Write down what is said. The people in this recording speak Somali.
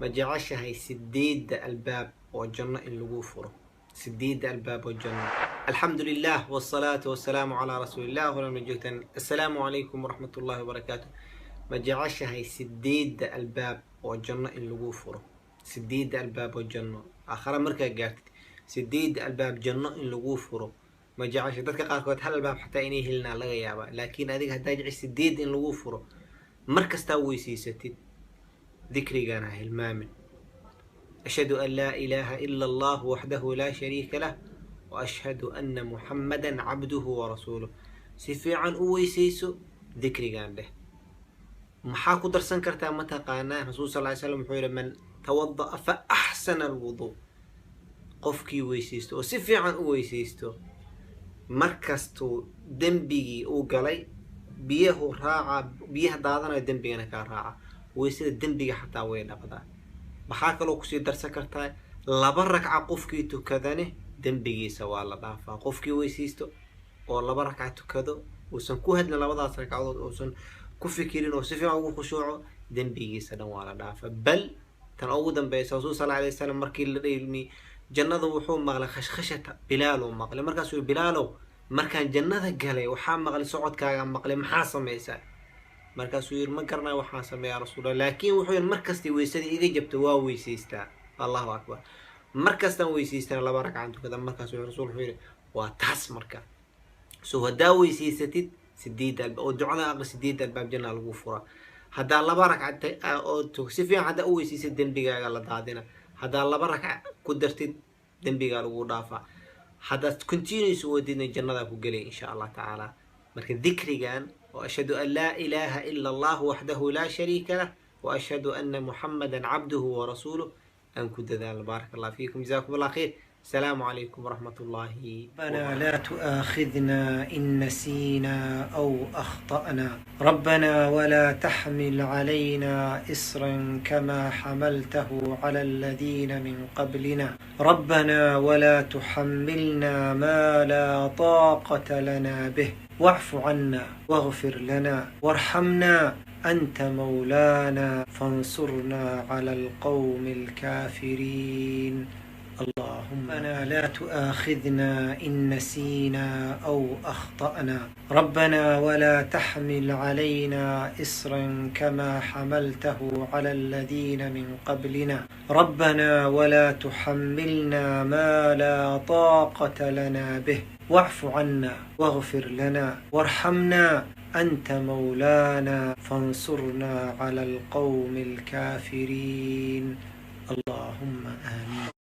Ma jeceshahay sideedda albaab oo janno in lagu furo? Sideedda albaab oo janno. Alxamdu lilah wasalaatu wasalaamu calaa rasuulillah. Walama joogtaan. Assalaamu calaykum waraxmat ullahi wabarakaatu. Ma jeceshahay sideedda albaab oo janno in lagu furo? Sideedda albaab oo janno, aakhara markaa gaartid, sideedda albaab janno in lagu furo, ma jeceshahay? Dadka qaarkood hal albaab xataa inay helinaa laga yaabaa, laakiin adiga haddaa jeceshay sideed in lagu furo, mar kastaa weysiisatid dikrigan ha hilmaamin: ashhadu an laa ilaaha ila allah waxdahu laa shariika lah wa ashhadu anna muxammadan cabduhu warasuuluh. Si fiican u weysayso, dikrigan dheh. Maxaa ku darsan kartaa? Ma taqaanaa? Rasuul sal ly slam wuxuu yihi: "Man tawada'a fa axsana alwuduu", qofkii weysaysto oo si fiican u weysaysto, markastuu dembigii uu galay biyahu raaca, biyaha daadanayo dembigana kaa raaca. Weysada dembiga xataa way dhaqdaa. Maxaa kaloo kusii darsan kartaa? Laba ragca qofkii tukadane dembigiisa waa la dhaafaa. Qofkii weysaysto oo laba ragca tukado, uusan ku hadlin labadaas ragcadood, uusan ku fikirin oo si fiican ugu khushuuco, dembigiisa dhan waa la dhaafaa. Bal tan ugu dambeysa, rasuul sal alay wasalam markii la dhayni jannada wuxuu maqlay khashkhashata Bilaal uu maqlay. Markaasuu yihi: "Bilaalow, markaan jannada galay waxaa maqlay socodkaaga maqlay, maxaa samaysaa?" Markaasuu yihi: "Ma garanaya waxaan sameeyaa, rasuulallah." Laakiin wuxuu yihi: "Markastay weysadii iga jabto waa weysaystaa." Allahu akbar! Markastaan weysaystana laba ragcaan tukada. Markaasuu rasul wuxuu yihi: "Waa taas." Marka so haddaa weysaysatid sideed albaab oo ducada aqri, sideed albaab janna lagu furaa. Haddaa laba ragca oo si fiican haddaa u weysaysad, dembigaaga la daadina. Haddaa laba ragca ku dartid, dembigaa lagu dhaafaa. Haddaad continuous wadidna, jannadaa ku gelay, insha Allah tacaala. Marka dikrigan oo ashhadu an laa ilaaha ila allah waxdahu laa shariika lah wa ashhadu anna muxammadan cabduhu warasuuluh aan ku dadaalno. Baaraka allah fiikum, jazakum allah khayr. السلام عليكم ورحمة الله. ربنا لا تؤاخذنا إن نسينا أو أخطأنا. ربنا ولا تحمل علينا إصرا كما حملته على الذين من قبلنا. ربنا ولا تحملنا ما لا طاقة لنا به، واعف عنا واغفر لنا وارحمنا، أنت مولانا فانصرنا على القوم الكافرين. اللهم لا تؤاخذنا إن نسينا أو أخطأنا. ربنا ولا تحمل علينا إصرا كما حملته على الذين من قبلنا. ربنا ولا تحملنا ما لا طاقة لنا به، واعف عنا واغفر لنا وارحمنا، أنت مولانا فانصرنا على القوم الكافرين.